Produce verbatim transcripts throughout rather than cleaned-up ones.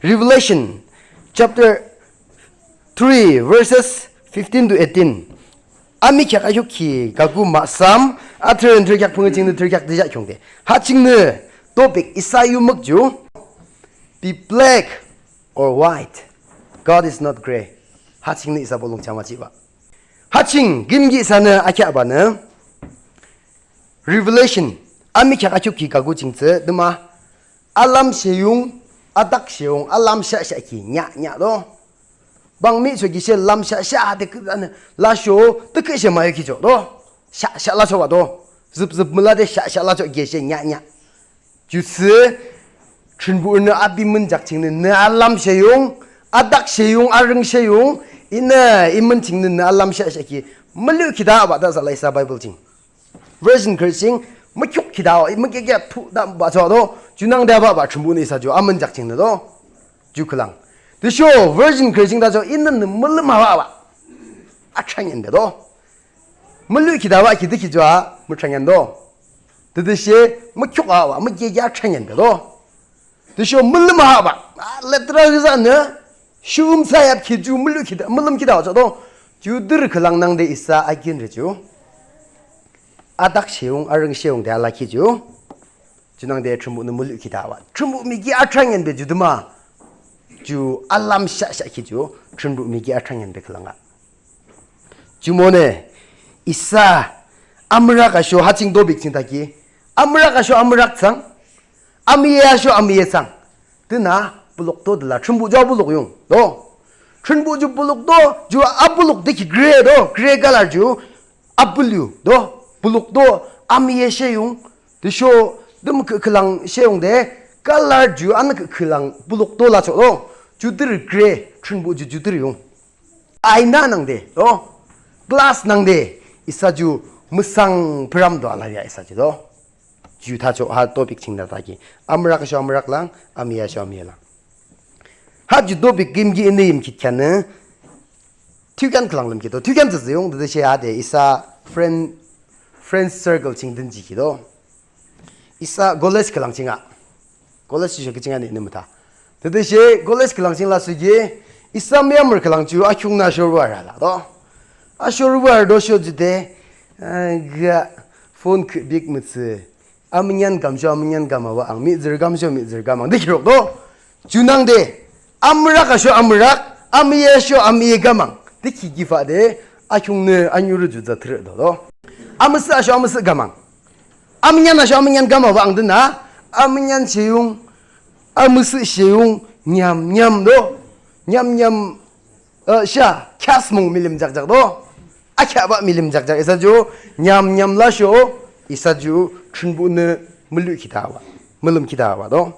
Revelation chapter three, verses fifteen to eighteen. Amikheak akhiukki kaku mahsam, athrürü thürükheak phüngü chingnü thürükheak dija khiungde. Ha chingnü topic isa yu mük ju, be black or white, God is not gray. Ha chingnü isa bolung chama chiba. Ha ching gimgi isanü akheahbanü Revelation amikheak akhiukki kaku ching tsü dema, alamshe yung, adakshe yung, alamshashaki nyanya do. Bang michoki she lamshasha de küdanü lasho tüküshe mayokhicho do. Shasha lachoba do. Züp züp müla de shasha lacho geshe nyanya. Jutsü Thrünpuhnü api münjak chingnü nü alamshe yung, adakshe yung, arüngshe yung, inü i mün chingnü nü alamshashaki mülu khita ba da zala isa Bible ching. Version khürü ching mükhiuk khita, mükeke thu da ba cho do, junangde ba ba Thrünpuhnü isa ju amünjak chingnü do. Ju khülang. Tüsho version khürü ching da cho inü nü mülüm ha ba ba. Atranyen de do. Mülu khita ba khide khi ju a mütranyen do. Tütüshe mükhiuk ha ba, mükeke atranyen de do. Tüsho mülüm ha ba. A, letra hüzanü, shum sayap khi ju mülu khita, mülüm khita ba cho do. Ju dürü khülang nangde isa akin re ju. Adakshe yung, arüngshe yung de alakhi ju. Junangde Thrünpuhnü mülu khita ba. Thrünpuh miki atranyen be ju dema. Ju alamshashaki ju. Thrünpuh miki atranyen be khülang a. Jumonü, isa, amürak asho ha ching dobik ching taki. Amürak asho amürak thsang. Amüye asho amüye thsang. Tüna, buluk do dela, Thrünpuh ju abuluk yung. Do. Thrünpuh ju buluk do, ju abuluk de ki gray do, gray color ju. Abuluk do, buluk do, amüye she yung, tüsho düm kü-, külang she yung de, color ju anü kü-, külang buluk do lacho do, ju dürü gray, Thrünpuh ju ju dürü yung. Aina nangde do, glass nangde, isa ju müsang püram do alaya isa ju do. Ju thacho ha topic ching da taki. Amürak asho amürak lang, amüye asho amüye lang. Ha ju topic gimgi inü yimkhit kheanü, thiyukhüan khülang lümkhi do. Thiyukhüan tsütsü yung, tütüshe ade isa friend, friend circle ching dünjikhi do. Isa college khülang ching a. College shisho kü ching a ni, ni mütha. Tütüshe college khülang ching la suki, isa Myanmar khülang ju akhiungnü ashor war la do. Ashor war do sho jude, a, ga phone kü bik mütsü. Amünyan kamsho amünyan kamang wa ang, mihtsürü kamsho mihtsürü kamang. Dikirok do. Junangde. Amürak asho amürak, amüye asho amüye kamang. Dikhi kifa de, akhiungnü anyurü ju za thürü do do. Amüsüh asho amüsüh kamang. Amünyan asho amünyan kamang wa ang dina. Amünyan she yung, amüsüh she yung, nyam nyam do. Nyam nyam A, sha, kheas mung milim jakjak do. Akheaba milim jakjak. Isa ju, nyam nyam lasho, isa ju, Thrünpuhnü mülu khita wa. Mülüm khita wa do.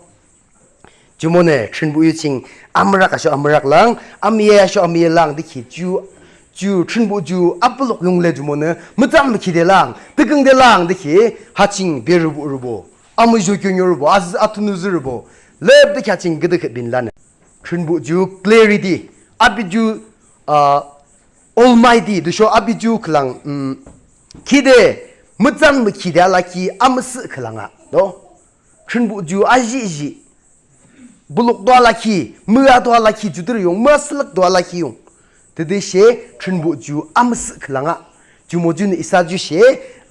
Jumonü, Thrünpuh yu ching, amürak asho amürak lang, amüye asho amüye lang, dikhi ju, ju, Thrünpuh ju, apuluk yungle jumonü, mütsan mükhide lang, tüküngde lang, dikhi, ha ching, berübo rübo. Amüjo kyonyo rübo, az, athunu zü rübo. Lep dikhi ha ching, gede khe bin lanü. Thrünpuh ju clarity, api ju, ah, Almighty, tüsho api ju khülang, mm, khide, mütsan mükhide alakhi amüsüh khülang a, do. Thrünpuh ju ajiji, buluk do alakhi, müa do alakhi, ju tür yung, müa sülük do alakhi yung. Tütüshe Thrünpuh ju amüsüh khülang a. Jumo junü isa ju she,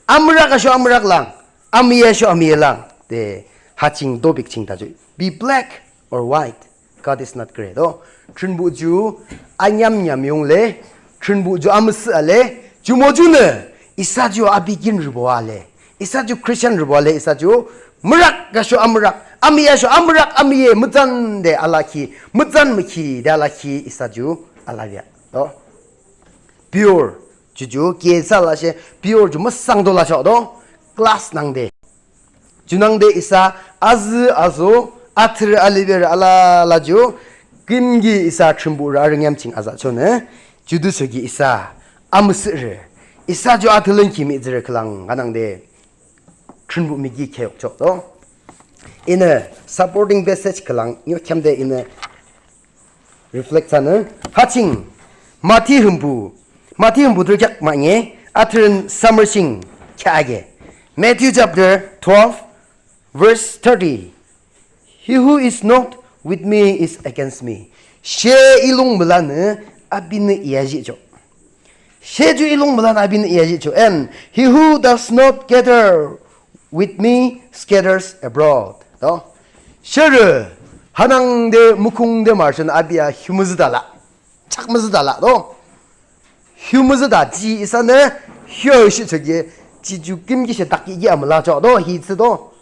amürak asho amürak lang, amüye asho amüye lang. De, ha ching dobik ching ta ju. Be black or white, God is not gray do. Thrünpuh ju anyam nyam yungle, Thrünpuh ju amüsüh ale, jumo junü, isa ju api kin rübo ale, isa ju Christian rübo ale, isa ju mürak asho amürak, amüye asho amürak, amüye mütsan de alakhi, mütsan mükhide alakhi, isa ju alaya do. Pure, ju ju, kesa lashe, pure ju müsang do lasho do, glass nangde. Junangde isa azü azo, athrü aliber alala ju, kimgi isa Thrünpuh rü arüngyam ching aza chonü, judu sogi isa, amüsüh rü, isa ju athülün kimi zürü khülang kanangde, Thrünpuh miki kheok chok do. Inü supporting passage khülang, nyo khyamde inü reflect thsanü, ha ching, Mathi hümpu, Mathi hümpu thürükheak manye, athrün summer ching, kheahke. Matthew chapter twelve, verse thirty. He who is not with me is against me. She i lung mülanü apinü i ajihchoh. She ju i lung mülanü apinü i ajihchoh. And he who does not gather with me scatters abroad. To. Sherü hanangde mukhungde marüchonü api a himüzüdala, chakmüzüdala to. Himüzüda ji isanü hioshihchoki ji ju kimkishe dakiki amülachoh to, hi thsü to.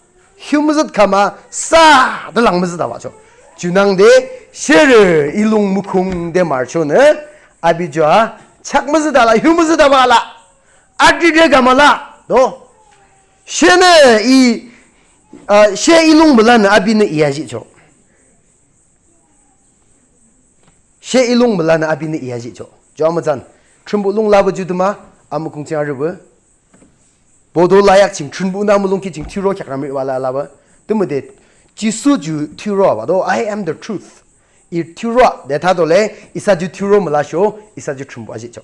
Himüzüd kama sa de lang müzüdabachoh. Junangde sherü i lung mukhungde marüchonü api ju a chakmüzüdala, himüzüdabala, adride kamala to. Shenü i, a, she i lung mülanü apinü i ajihchoh. She i lung mülanü apinü i ajihchoh. Ju amütsan, Thrünpuh lung labah ju tümü, amukhung ching arübah. Boto layak ching Thrünpuhnü amulongkhi ching thiyuro kheaknü mübah la labah. Tümüde Jisu ju thiyuro abah to, "I am the truth." I thiyuro de thado le, isa ju thiyuro mülasho, isa ju Thrünpuh ajihchoh.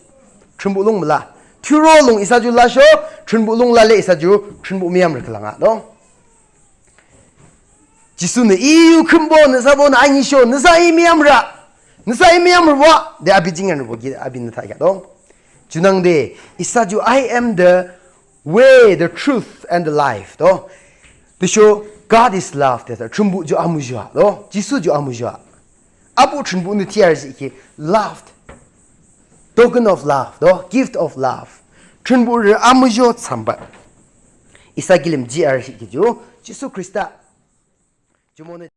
Thrünpuh lung müla. Thiyuro lung isa ju lasho, Thrünpuh lung lale isa ju Thrünpuh müyamrü khülang a to. Jisunü, "I yu khümbo, nüsabonü anisho, nüsa I müyamrü, nüsa I müyamrübo," de api jingyanrübo ki apinü thakheah to. Junangde isa ju, "I am the way, the truth, and the life," to. Tüsho, "God is love," de thado, Thrünpuh ju amuzho a to, Jisu ju amuzho a. Abuh Thrünpuhnü thiyarü jihkhi love, token of love to, gift of love. Thrünpuh rü amuzho thsambah isa kilim jihrü jihkhi ju Jisu Khrista. Jumonü